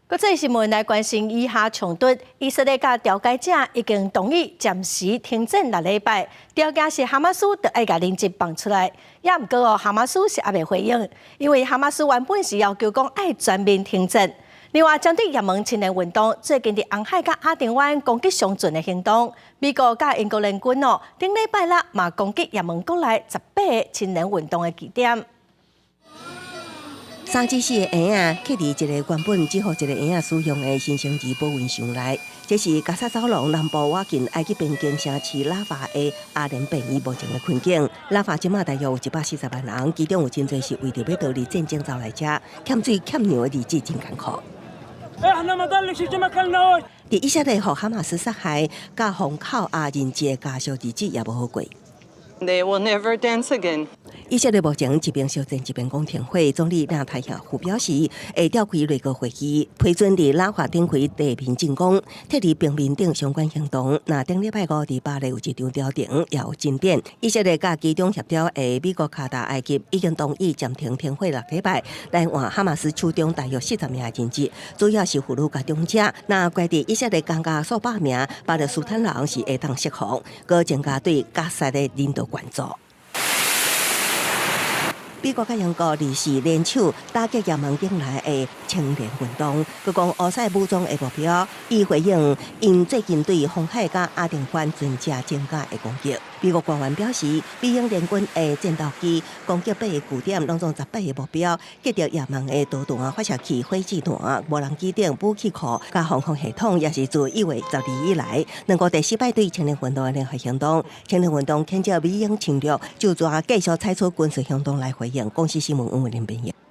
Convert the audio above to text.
國際新聞來關心以哈衝突，以色列佮調解者已經同意暫時停戰六禮拜，條件是哈馬斯著愛共人質放出來。也毋過哦，哈馬斯是猶未回應，因為哈馬斯原本是要求講愛全面停戰。另外，針對也門青年運動最近佇紅海佮亞丁灣攻擊商船的行動，美國佮英國聯軍哦，頂禮拜六嘛攻擊也門國內18個青年運動的據點。三至四個嬰仔徛佇一個原本只予一個嬰仔使用的新生兒保溫箱內，這是加薩走廊南部倚近埃及邊境城市拉法的阿聯病院目前的困境。拉法這馬大約有140萬人，其中有真濟是為著欲逃離戰爭走來遮，欠水欠糧的日子真艱苦。佇以色列予哈馬斯殺害，佮封扣押人質的家屬日子也無好過。 They will never dance again. 以色列目前一邊相戰一邊講停火，總理納坦雅胡表示會召開內閣會議，批准佇拉法展開地面進攻，撤離平民等相關行動。若頂禮拜五佇巴黎有一場調停，也有進展。以色列佮其中協調的美國、卡達、埃及已經同意暫停停火六禮拜，來換哈馬斯手中大約40名人質，主要是婦女佮長者。若關佇以色列監押數百名巴勒斯坦人是會當釋放，閣增加對加薩的人道援助。美國佮英國24聯手打擊也門境內的青年運動，閣講烏塞武裝的目標，以回應𪜶最近對紅海佮亞丁灣船隻增加的攻擊。美國官員表示，美英聯軍的戰鬥機攻擊八個據點，攏總18個目標，擊著也門的導彈發射器、火箭彈、無人機等武器庫佮防空系統，也是自1月12以來，兩國第四擺對青年運動的聯合行動。青年運動譴責美英侵略，就煞繼續採取軍事行動來回應。公視新聞黃偉玲編譯。